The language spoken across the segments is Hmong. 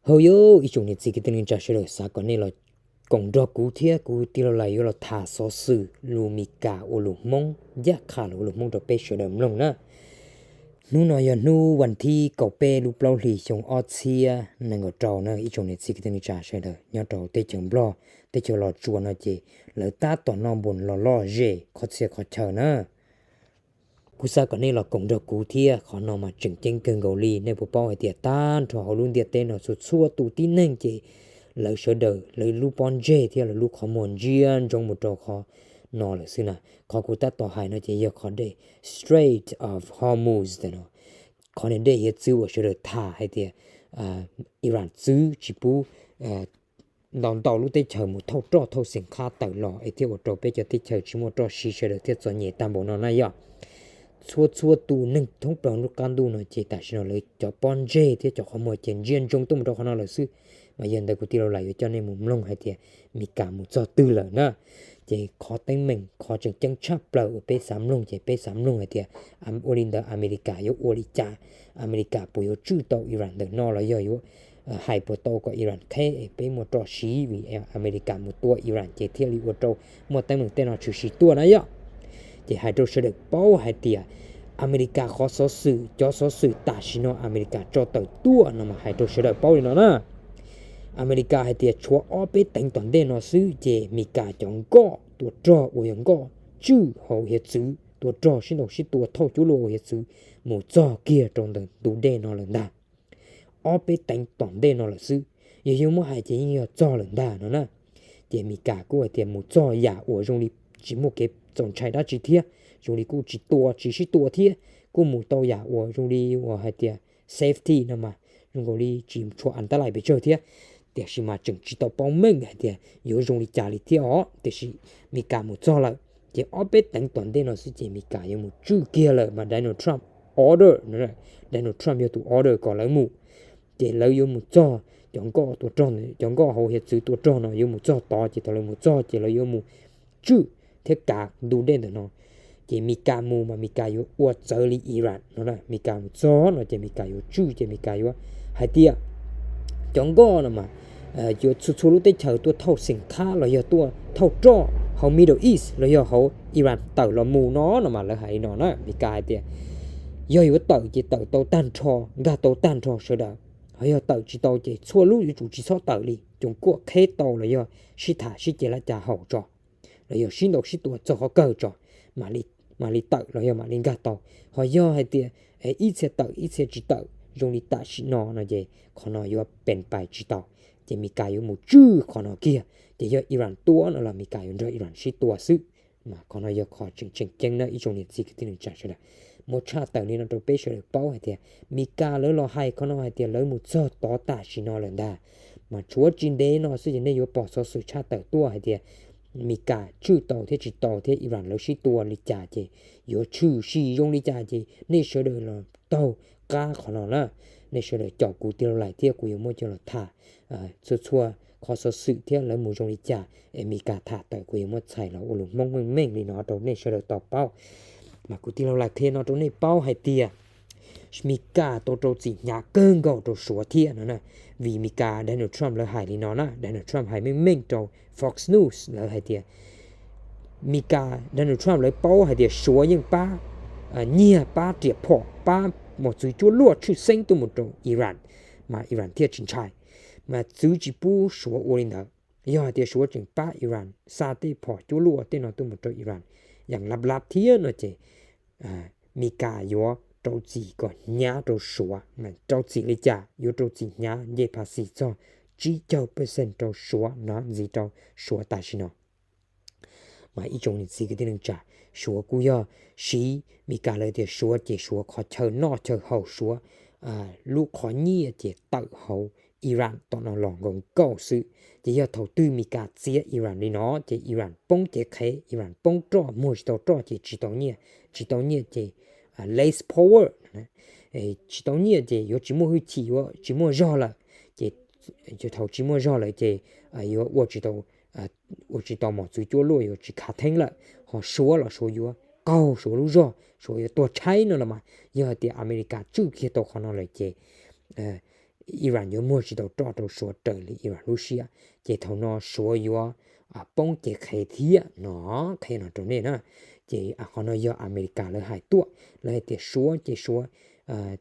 Hauv yuav ib tsoom niam txiv kwv tij neej tsa sawv daws, xav kom nej los koom nrog kuv thiab kuv tij laug Lais yuav los tham xov xwm lus Mis Kas ua lus Hmoob, ncaj qha los ua lus Hmoob rau peb sawv daws mloog na. Hnub no yog hnub vas thib kaum peb lub plaub hlis xyoo ob txhiab nees nkaum rau na ib tsoom niam txiv kwv tij neej tsa sawv daws. Nyob rau teb chaws Nplog, teb chaws Los Tsuas no ces lawv tab tom noj npoos los loj zem qhov txhia qhov chaw na. Kuv xav kom nej los koom nrog kuv thiab, qhov no mas tseem ceeb kawg nkaus li. Nej puas paub hais tias tag nrho hauv lub ntiaj teb no txhua txhua tus tib neeg ces lawv sawv daws lawv lub pob ntseg thiab lawv lub qhov muag ntsia ntsoov mus rau qhov no lawm xwb na. Qhov kuv tab tom hais no ces yog qhov dej Strait of Hormuz no, qhov niag dej hiav txwv uas sawv daws tham hais tias Iran txwv tsis pub ntau ntau lub teb chaws mus thauj roj thauj xeem qhab tawm los es thiaj ua rau peb cov teb chaws tsis muaj roj siv sawv daws thiaj txom nyem tag npaum no na yom. Txhua txhua tus neeg thoob plaws lub qab ntuj no ces tam sim no lawv cov pob ntseg thiab cov qhov muag ces ntsia ntsoov tuaj mus rau qhov no lawm xwb. Mas yog ntawd kuv tij laug Lais yuav coj nej mus mloog hais tias Mis Kas mus txog twg lawm na. Ces qhov teeb meem qhov tseem ceeb tshaj plaws uas peb xav mloog ces peb xav mloog hais tias ua li ntawd Amelikas yuav ua li cas, Amelikas puas yuav tswj tau Iran ntawm no los yog yuav hais puas tau kom Iran qheb es peb muaj roj siv vim Amelikas mus tua Iran ces thiaj li ua rau muaj teeb meem tej no tshwm sim tuaj na yom. Ces hais rau sawv daws paub hais tias Amelikas qhov xov xwm, cov xov xwm tam sim no Amelikas tso tawm tuaj no mas hais rau sawv daws paub li no na. Amelikas hais tias tshuav ob peb teev tom ntej no xwb ces Mis Kas cov nkoj tua rog uas yog nkoj tswj hauv hiav txwv tua rog sib ntaus sib tua thauj cuab luaj hauv hiav txwv mus txog kiag rau ntawm ntug dej no lawm ntag. Ob peb teev tom ntej no lawm xwb, yog yuav muab hais ces yeej yog txog lawm ntag no na. Ces Mis Kas kuj hais tias mus txog yam uas zoo li tsis muaj kev txaus ntshai dab tsi thiab, zoo li kuj tsis tua tsis sib tua thiab, kuj mus tau yam uas zoo li uas hais tias safety no mas zoo nkaus li tsis tshua an tab lais pes tsawg thiab. Tiam sis mas tseem tsis tau paub meej hais tias yuav zoo li cas li thiab os, tiam sis Mis Kas mus txog lawm ces ob peb teev tom ntej no xwb ces Mis Kas yuav mus tswj kiag lawm mas Donald Trump order, Donald Trump yog tus order kom lawv mus. Ces lawv yuav mus txog cov nkoj tua rog, cov nkoj hauv hiav txwv tua rog no yuav mus txog tod ces thaum lawv mus txog ces lawv yuav mus tswj thiab kav ntug dej ntawm no. Ces Mis Kas mus mas Mis Kas yuav ua txawv li Iran no, Mis Kas mus txog no ces Mis Kas yuav tswj ces Mis Kas yuav hais tias cov nkoj no mas yuav txhua txhua lub teb chaws tuaj thauj xeem qhab los yog tuaj thauj roj hauv Middle East los yog hauv Iran tawm los mus no no mas lawv hais li no na, Mis Kas hais tias yog yuav tawm ces tawm tau tag nrho, nkag tau tag nrho sawv daws, ho yog tawm tsis tau ces txhua lub yuav tsum tsis txhob tawm li, cov nkoj qheb tau los yog sib tham sib ceg laj cas haum tso, los yog sib ntaus sib tua txog qhov kawg tso, mam li tawm los yog mam li nkag tau. Ho yog hais tias ib txhia tawm ib txhia tsis tawm zoo li tam sim no no ces qhov no yuav pes pais tsis tau. Ces Mis Kas yuav mus tswj qhov no kiag, ces yog Iran tua no los Mis Kas yuav nrog Iran sib tua xwb. Mas qhov no yog qhov tseem tseem ceeb na ib tsoom niam txiv kwv tij neej tsa sawv daws. Muab tshaj tawm li no rau peb sawv daws paub hais tias Mis Kas lawv los hais qhov no hais tias lawv mus txog tod tam sim no lawm ntag. Mas tshuav tsis ntev no xwb ces nej yuav pom xov xwm tshaj tawm tuaj hais tias Mis Kas tswj tau thiab tsis tau thiab Iran lawv sib tua li cas ces yuav tshwm sim zoo li cas ces nej sawv daws los taug qab qhov no na. Nej sawv daws caum kuv tij laug Lais thiab kuv yuav muab coj los tham txhua txhua qhov xov xwm thiab lawv mus zoo li cas es Mis Kas tham tawm kuv yuav muab txhais los ua lus Hmoob meej meej li no rau nej sawv daws tau paub. Mas kuv tij laug Lais qhia no rau nej paub hais tias Mis Kas tau rau txim hnyav kawg nkaus rau Suav thiab no na. Vim Mis Kas Donald Trump lawv hais li no na, Donald Trump hais meej meej rau Fox News lawv hais tias Mis Kas Donald Trump lawv paub hais tias Suav yeej pab nyiag pab riam phom pab mos txwv cuab luaj tshwj xeeb tuaj mus rau Iran, mas Iran thiaj tsis ntshai, mas txwv tsis pub Suav ua li ntawd. Yog hais tias Suav tseem pab Iran xa tej phom cuab luaj tej no tuaj mus rau Iran yeej lab lab thiab no ces Mis Kas yuav rau txim kom hnyav rau Suav, rau txim li cas yuav rau txim hnyav nce pha xis txog tsib caug percent rau Suav no ntxiv rau Suav tam sim no. Mas ib tsoom niam txiv kwv tij neej tsa, Suav kuj yog siv Mis Kas lawv tias Suav ces Suav qhov chaw noj chaw haus Suav lub qhov nyiaj ces tawm hauv Iran tom no los nkaus nkauj xwb. Ces yog thaum twg Mis Kas txiav Iran li no ces Iran poob cev qhev, Iran poob roj, muag tsis tau roj ces tsis tau nyiaj, tsis tau nyiaj ces less power, tsis tau nyiaj ces yuav tsis muaj hwj chim, yuav tsis muaj zog lawm. Ces thaum tsis muaj zog lawm ces yuav ua tsis tau, ua tsis tau mos txwv cuab luaj, yuav tsis khav theeb lawm. Ho Suav los Suav yuav qaug Suav lub zog, Suav yuav tuag tshaib no los mas. Yog hais tias Amelikas tswj kiag tau qhov no lawm ces Iran yuav muag tsis tau roj rau Suav raws li Iran lub siab, ces thaum no Suav yuav poob cev qhev thiab no, qhia no rau nej na. Ces qhov no yog Amelikas lawv hais tuaj, lawv hais tias Suav ces Suav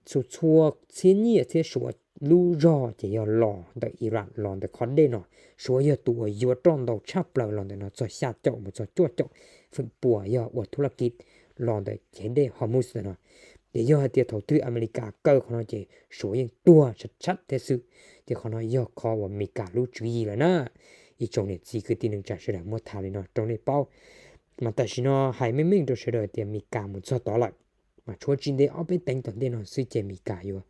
txhua txhua txhiab nyiaj txhiab Suav lub zog ces yog los ntawm Iran los ntawm qhov dej no. Suav yog tus uas yuav roj ntau tshaj plaws los ntawm no txog xya caum mus txog cuaj caum feem pua yog ua thub laj kiv los ntawm cev dej Hormuz ntawm no. Ces yog hais tias thaum twg Amelikas kaw qhov no ces Suav yeej tuag tshab tshab thiab xwb. Ces qhov no yog qhov uas Amelikas lub tswv yim lawm na. Ib tsoom niam txiv kwv tij neej tsa sawv daws muab tham li no rau nej paub. Mas tam sim no hais meej meej rau sawv daws tias Amelikas mus txog tod lawm, mas tshuav tsis ntev ob peb teev tom ntej no xwb ces Amelikas yuav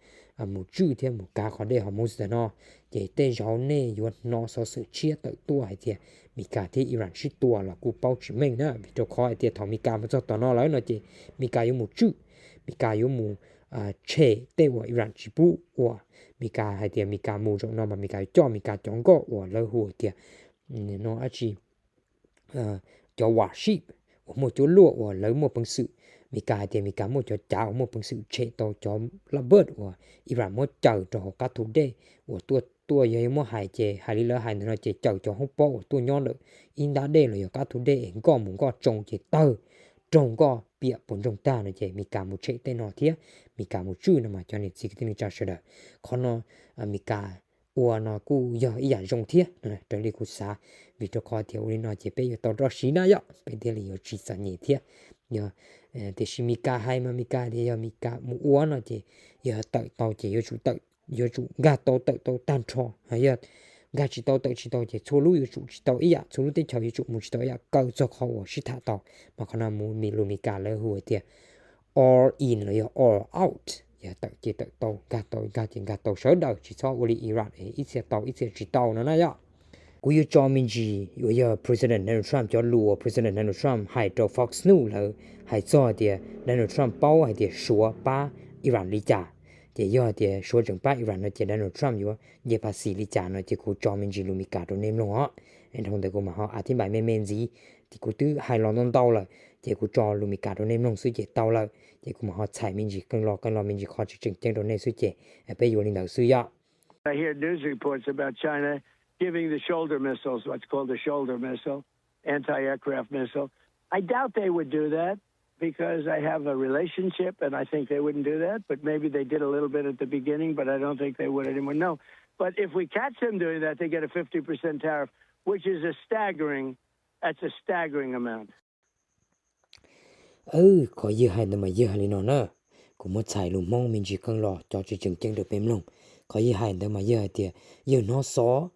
mus tswj thiab mus kav qhov dej Hormuz ntawm no. Ces tej zaum nej yuav hnov xov xwm tshiab tawm tuaj hais tias Amelikas thiab Iran sib tua los kuj paub tsis meej na, vim rau qhov hais tias thaum Amelikas mus txog tom no lawm no ces Amelikas yuav mus tswj, Amelikas yuav mus tshem tej uas Iran tsis pub ua. Amelikas hais tias Amelikas mus zaum no mas Amelikas yuav coj Amelikas cov nkoj uas lawv hu tias no dab tsi, cov warship uas muaj cuab luaj uas lawv muaj peev xwm, Amelikas hais tias Amelikas muaj cov cav uas muaj peev xwm tshem tau cov laj npawj uas Iran muab caws rau hauv qab thu dej uas tuaj tuaj, yog yuav muab hais ces hais li lawv hais ntawm no ces caws cov hoob pob uas tuaj nyob ntawm ib ntab dej los yog qab thu dej es nkoj mus nkoj tsoo ces tawg raug nkoj piam puas ntsoog tag no ces Amelikas mus tshem tej no thiab Amelikas mus tswj no mas cov niam txiv kwv tij neej tsa sawv daws. Qhov no Amelikas ua no kuj yog ib yam zoo thiab raws li kuv xav, vim rau qhov tias ua li no ces peb yuav tau roj siv na yom, peb thiaj li yuav tsis txom nyem thiab. Yog tiam sis Amelikas hais mas Amelikas tias yog Amelikas mus ua no ces yog tawm tau ces yuav tsum tawm, yuav tsum nkag tau tawm tau tag nrho, yog nkag tsis tau tawm tsis tau ces txhua lub yuav tsum tsis tau ib yam, txhua lub teb chaws yuav tsum mus tsis tau ib yam, kaw txog qhov uas sib tham tau. Mas qhov no mus lus Amelikas lawv hu tias all in los yog all out, yog tawm ces tawm tau, nkag tau nkag ces nkag tau sawv daws, tsis txhob ua li Iran es ib txhia tau ib txhia tsis tau no na yom. Kuv yuav tso me ntsis uas yog President Donald Trump cov lus uas President Donald Trump hais rau Fox News lawv hais txog tias Donald Trump paub hais tias Suav pab Iran li cas, ces yog tias Suav tseem pab Iran no ces Donald Trump yuav nce phas xis li cas no ces kuv tso me ntsis lus Amelikas rau nej mloog os. Dhau ntawd kuv mam ho a thib npais me me ntxiv, ces kuv twb hais los ntau ntau lawm ces kuv tso lus Amelikas rau nej mloog xwb ces tau lawm, ces kuv mam ho txhais me ntsis qee los qee los me ntsis qhov tseem ceeb rau nej xwb ces peb yuav li ntawd xwb yom. I hear news reports about China giving the shoulder missiles, what's called the shoulder missile, anti-aircraft missile. I doubt they would do that because I have a relationship and I think they wouldn't do that, but maybe they did a little bit at the beginning, but I don't think they would anymore. No. But if we catch them doing that, they get a fifty percent tariff, which is a staggering, that's a staggering amount. Qhov yawg hais ntawd mas yawg hais li no na, kuv muab txhais lus Hmoob me ntsis qee los cov tseem ceeb rau peb mloog. Qhov yawg hais ntawd mas yawg hais tias yawg hnov xov,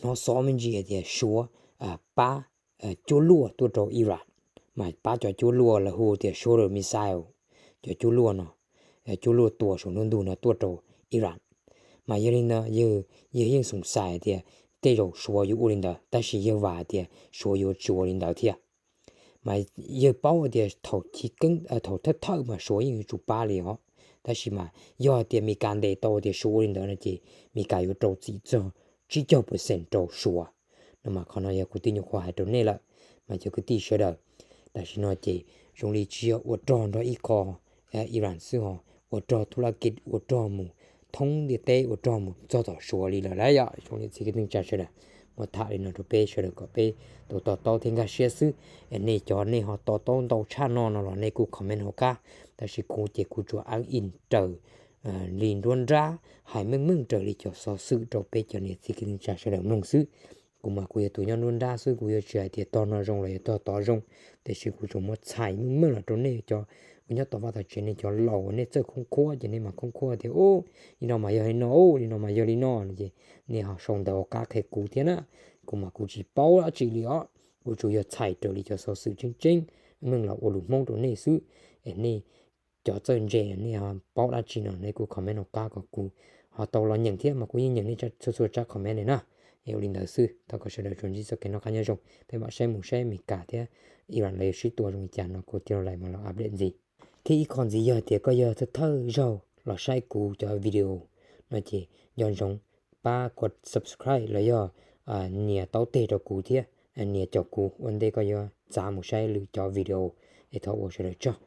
hnov xov me ntsis hais tias Suav pab cuab luaj tuaj rau Iran, mas pab cov cuab luaj lawv hu tias shoulder missile, cov cuab luaj no, cuab luaj tua saum nruab ntug no tuaj rau Iran. Mas yog li ntawd yawg yeej xoom xais tias tej zaum Suav yuav ua li ntawd, tab sis yawg vam tias Suav yuav tsis ua li ntawd thiab. Mas yawg paub tias thaum chiv keeb thaum thawj thawj mas Suav yeej yuav tsum pab li os, tab sis mas yog tias Amelikas ntes tau tias Suav ua li ntawd no ces Amelikas yuav rau txim txog tsib caug percent rau Suav. No mas qhov no yog kuv twb nyuam qhuav hais rau nej lawm. Mas cov kwv tij sawv daws, tam sim no ces zoo li tsis yog ua rog nrog ib qho Iran xwb ho, ua rog thub laj kiv, ua rog mus thoob ntiaj teb, ua rog mus txog tom Suav li lawm lauj yom. Zoo li txiv kwv tij neej tsa sawv daws, muab tham li no rau peb sawv daws kom peb tau to taub thiab nkag siab xwb. Nej cov nej ho to taub ntau tshaj no no los nej kuj comment hauv qab, tab sis kuv ces kuv tsuas aib ib raws li nruab nrab, hais meej meej raws li cov xov xwm rau peb cov niam txiv kwv tij neej tsa sawv daws mloog xwb. Kuv mas kuv yog tus nyob nruab nrab xwb, kuv yuav tsis hais tias tog no zoo los yog tog tod zoo, tiam sis kuv tsuas muab txhais meej meej los rau nej cov uas nyob tom vaj tom tsev, nej cov laus nej txawj khoob khuab ces nej mas khoob khuab tias li no mas yog li no, li no mas yog li no ces nej ho sau ntawv hauv qab qhia kuv thiab na. Kuv mas kuv tsis paub dab tsi li os, kuv tsuas yog txhais raws li cov xov xwm tseeb tseeb meej los ua lus Hmoob rau nej xwb. Es nej cov txawj ntse nej ho paub dab tsi no nej kuj comment hauv qab kom kuv ho tau los nyeem thiab, mas kuv yeej nyeem nej txhua txhua tsab comment na. Es ua li ntawd xwb, thov kom sawv daws tsuas ntsib txoj kev noj qab nyob zoo, peb mam saib mus saib Amelikas thiab Iran lawv yuav sib tua zoo li cas no kuv thiaj li los update ntxiv. Thiab ib qho ntxiv yog tias koj yog thawj thawj zaug los saib kuv cov video no ces nco ntsoov pab subscribe los yog nias taub teg rau kuv thiab nias caum kuv ua ntej koj yuav txav mus saib lwm cov video. Es thov ua sawv daws tsaug.